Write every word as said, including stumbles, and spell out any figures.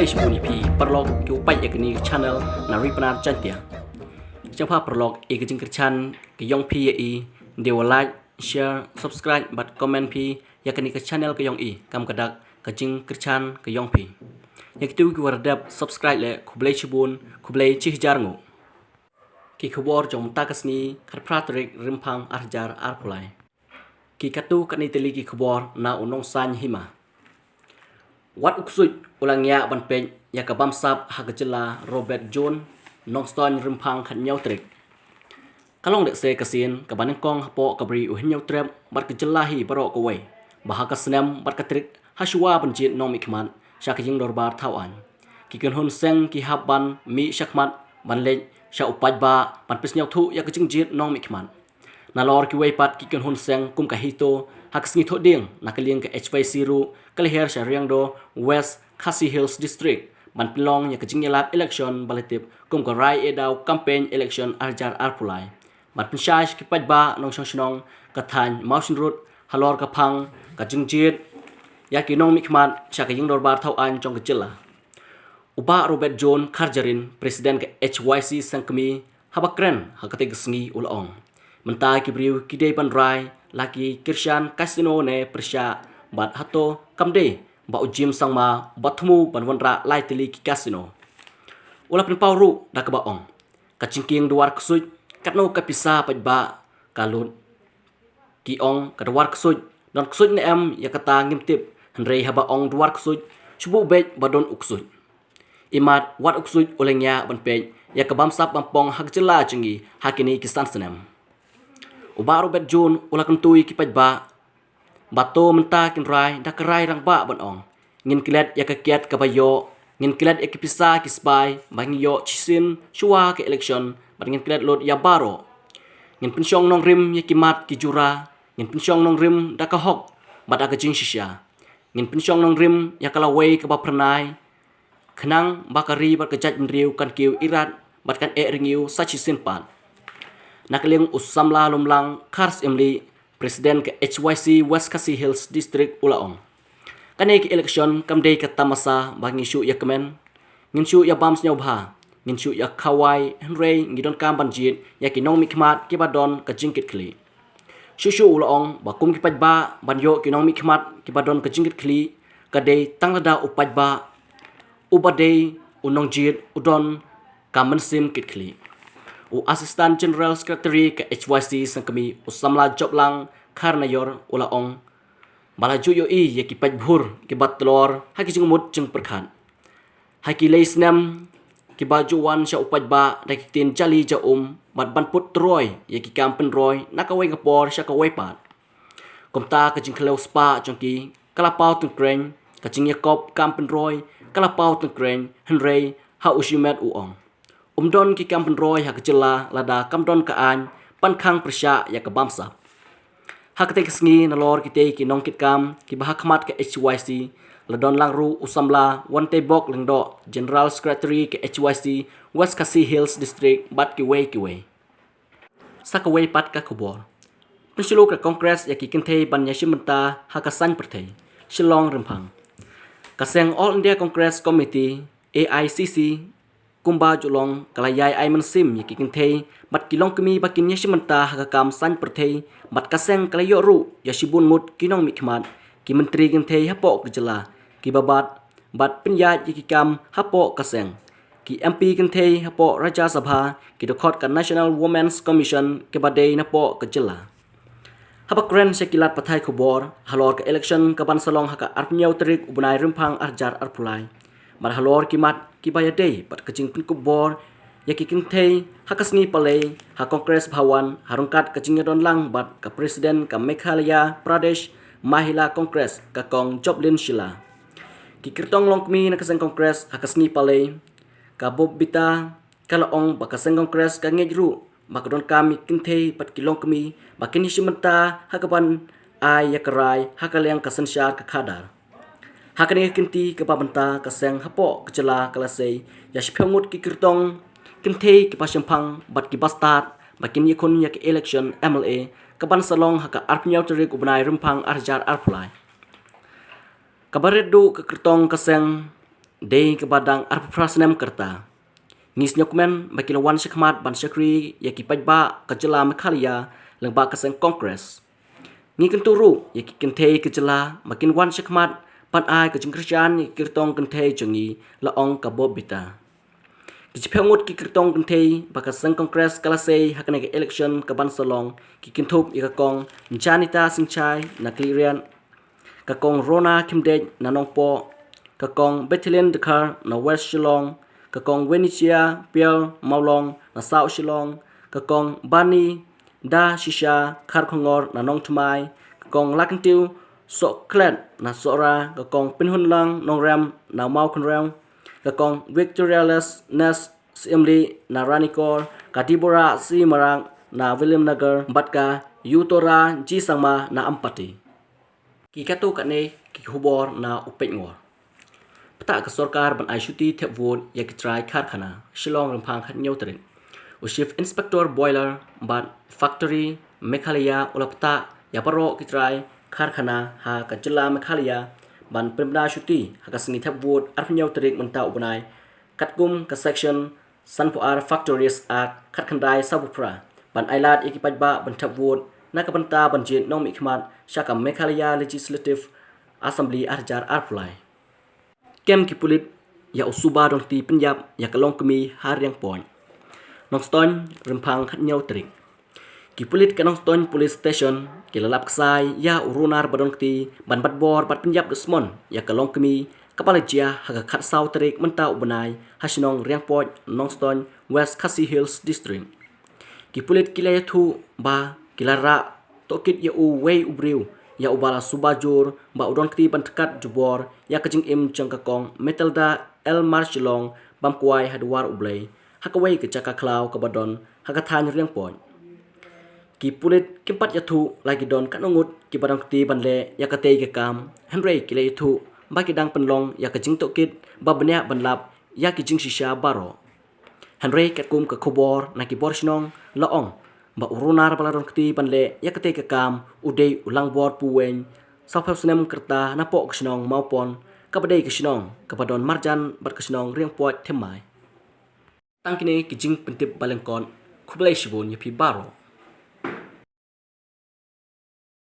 Shibun ïa phi paralok kiwa peit ïa kane ka channel na Ri Pnar Jaiñtia. Sngewbha paralok, ïa ka jingkyrchan ka yong phi ïa i, dei wa like, share, subscribe bad comment phi ïa kane ka channel ka yong i, kam ka dak ka jingkyrchan ka yong phi. Ïa kitu kiwa radep subscribe leh, khublei shibun, khublei chi hajar nguh. Ki khubor jong mynta ka sngi, khatphra tarik Rymphang ar hajar arphew lai. Ki katto katne tylli ki khubor na u Nongsaiñ Hima. Wat u ksuid u la ngiah ban peit ïa ka bamsap ha ka jylla, Robert John, Nongstoiñ, Rymphang khathynñiew tarik. Ka long deh se ka sien kaba nyngkong hapoh ka bri u hynñiew trep bad ka jylla hi baroh kawei, ba ha ka snem bad ka tarik ha shuwa ban jied nongmihkhmat sha ka ïing dorbar thaw aiñ, ki kynhun seng ki hap ban mih shakhmat ban leit sha u paidbah ban pynsngewthuh ïa ka jingjied nongmihkhmat. Nalor kiwei pat ki kynhun seng kum ka HITO, ha ka sngi Thohdieng na ka liang ka H Y C ruh ka la hiar sha Riangdo, West Khasi Hills District, ban pynlong ïa ka jingïalap election ba la tip kum ka Rai Ïadaw Campaign Election ar hajar arphew lai, ban pynshai sha ki paidbah nongshong shnong ka thaiñ Mawshynrut halor ka phang ka jingjied ïa ki nongmihkhmat sha ka ïing dorbar thaw aiñ jong ka jylla. U Bah Robert John Kharjarin, President ka H Y C Sengkmie, haba kren ha katei ka sngi u la ong, mynta ki briew ki dei ban rai la ki kyrshan casino ne pyrshah, bad hato kam dei ba u Jim Sangma ba thmu ban wanrah lai tylli ki casino. U la pynpaw ruh da kaba ong, ka jingkieng dwar ksuid, katno ka pisa paidbah ka lut. Ki ong ka dwar ksuid, don ksuid ne em ïa kata ngim tip, hynrei haba ong dwar ksuid, shu buh beit ba don u ksuid. Imat wat u ksuid u la ngiah ban peit ïa ka bamsap bampong ha ka jylla jong ngi ha kine ki san snem. U Bah Robert John u la kyntu ïa ki paidbah ba to mynta kin rai da ka rai rangbah ban ong, ngin klet ïa ka kiad kaba ïoh, ngin klet ïa ki pisa ki sbai ba ngi ïoh shisien shuwa ka election, bad ngin klet lut ïa baroh. Ngin pynshong nongrim ïa ki mat ki jura, ngin pynshong nongrim da ka hok bad da ka jingshisha. Ngin pynshong nongrim ïa ka lawei kaba phyrnai, khnang ba ka ri bad ka jaitbynriew kan kiew irat bad kan eh rngiew sa shisien pat. Na ka liang u samla Lumlang Kharsyiemlieh, President ka H Y C West Khasi Hills District u la ong, kane ka election kam dei ka tamasa ba ngi shu ïa kmen, ngin shu ïa bam sngewbha, ngin shu ïa khawai, hynrei ngi donkam ban jied ïa ki nongmihkhmat kiba don ka jingkitkhlieh. Shuh shuh u la ong ba kum ki paidbah ban ïoh ki nongmihkhmat kiba don ka jingkitkhlieh, ka dei tang lada u paidbah uba dei u nongjied u don ka mynsiem kitkhlieh. U Assistant General Secretary ka H Y C Sengkmie, u samla Joplang Kharnayor u la ong ba la ju ïohi ïa ki paidbah kiba tlor ha ki jingmut jingpyrkhat. Ha ki lei snem kiba ju wan sha u paidbah da ki ktien jali ja um bad ban put troi ïa ki kam pynroi na kawei ka por sha kawei pat. Kumta ka jingkhlem spah jong ki ka la paw tyngkreiñ, ka jingïakop kam pynroi ka la paw tyngkreiñ, hynrei ha u shimet u ong, um don ki kam pynroi ha ka jylla lada kam don ka aiñ ban khang pyrshah ïa ka bamsap. Ha katei ka sngi nalor kitei ki nongkitkam kiba ha khmat ka H Y C, la don lang ruh u samla Wanteibok Lyngdoh, General Secretary ka H Y C West Khasi Hills District bad kiwei kiwei. Sa kawei pat ka khubor. Pynshlur ka Congress ïa ki kynthei ban ïashim bynta ha ka saiñ pyrthei. Shillong, Rymphang. Ka seng All India Congress Committee, A I C C, kumba ju long, ka la ïai ai mynsiem ïa ki kynthei bad ki longkmie ba kin ïashim bynta ha ka kam saiñ pyrthei, bad ka seng ka la ïoh ruh ïa shibun ngut ki nongmihkhmat, ki myntri kynthei hapoh ka jylla, kiba bat bad pynïaid ïa ki kam hapoh ka seng, ki M P kynthei hapoh Rajya Sabha, ki dkhot ka National Women's Commission kiba dei napoh ka jylla. Haba kren sha ki lad pathai khubor halor ka election kaban sa long ha ka arphew tarik u bnai Rymphang ar hajar arphew lai, bad halor ki mat kiba ïadei bad ka jingpynkup bor ïa ki kynthei ha ka sngi Palei ha Congress Bhawan, ha ryngkat ka jingïadon lang bad ka President ka Meghalaya Pradesh Mahila Congress, ka Kong Joplin Shylla. Ki kyrtong longkmie na ka seng Congress ha ka sngi Palei, ka Bobita, ka la ong ba ka seng Congress ka ngeit ruh ba ka donkam ïa ki kynthei bad ki longkmie ba kin ïashim bynta ha kaban ai ïa ka rai ha ka liang ka synshar ka khadar. Ha kane ka kynti kaba mynta, ka seng hapoh ka jylla ka la sei ïa shiphew ngut ki kyrtong kynthei kiba shemphang bad kiba stad ba kin ïakhun ïa ka election M L A kaban sa long ha ka arphew tarik u bnai Rymphang ar hajar arphew lai. Kaba rit duh, ka kyrtong ka seng dei kaba dang arphew phra snem ka rta. Ngi sngewkmen ba ki la wan shakhmat ban shakri ïa ki paidbah ka jylla Meghalaya lyngba ka seng Congress. Ngi kyntu ruh ïa ki kynthei ka jylla ba kin wan shakhmat ban ai ka jingkyrshan ïa ki kyrtong kynthei jong ngi, la ong ka Bobita. Ki shiphew ngut ki kyrtong kynthei ba ka seng Congress ka la sei ha kane ka election ka ban sa long, ki kynthup ïa ka Kong Janita Singchai na Khliehriat, ka Kong Rona Khymdeit na Nongpoh, ka Kong Bethelin Dkhar na West Shillong, ka Kong Wenichia Pial Mawlong na South Shillong, ka Kong Bani Da Shisha Kharkhongor na Nongthymmai, ka Kong Lakyntew Sohklet na Sohra, ka Kong Pynhunlang Nongrem na Mawkynrew, ka Kong Victoriales Nes Syiemlieh na Ranikor, ka Deborah C Marak na Williamnagar, bad ka Yutora G Sangma na Ampati. Ki katto katne ki khubor na u Peitngor. Ptah ka sorkar ban ai shuti thep vote ïa ki trai karkhana, Shillong, rymphang khathynñiew tarik. U Chief Inspector Boiler bad Factory Meghalaya u la ptah ïa baroh ki trai karkhana ha ka jylla Meghalaya ban pynbna shuti ha ka sngi thep vote arphew hynñiew tarik mynta u bnai, katkum ka Section sanphew ar Factories Act khatkhyndai sawphew phra, ban ailad ïa ki paidbah ban thep vote na ka bynta ban jied nongmihkhmat sha ka Meghalaya Legislative Assembly arhajar arphew lai. Kem ki pulit ïa u suba donkti pynïap ïa ka longkmie ha Riangpoit, Nongstoiñ, rymphang khathynñiew tarik. Ki pulit ka Nongstoiñ Police Station ki la lap ksai ïa u runar ba donkti ban bat bor bad pynïap dusmon ïa ka longkmie, kaba la jia ha ka khatsaw tarik mynta u bnai ha shnong Riangpoit, Nongstoiñ, West Khasi Hills District. Ki pulit ki la ïathuh ba ki la rah tohkit ïa uwei u briew, ïa uba la suba jur ba u donkti ban tkat jubor ïa ka jingim jong ka Kong Matilda L Marshillong bam kwai ha Dwar U Blei, ha kawei ka jaka khlaw kaba don ha ka thaiñ Riangpoit. Ki pulit kim pat ïathuh la ki don katno ngut kiba donkti ban leh ïa katei ka kam, hynrei ki la ïathuh ba ki dang pynlong ïa ka jingtohkit ba bniah ban lap ïa ki jingshisha baroh. Hynrei katkum ka khubor na ki bor shnong la ong ba u runar ba la donkti ban leh ïa katei ka kam u dei u Langbor Puweng, sawphew snem ka rta, napoh ka shnong Mawpon, kaba dei ka shnong kaba don marjan bad ka shnong Riangpoit Thymmai. Tang kine ki jingpyntip ba lyngkot. Khublei shibun ïa phi baroh.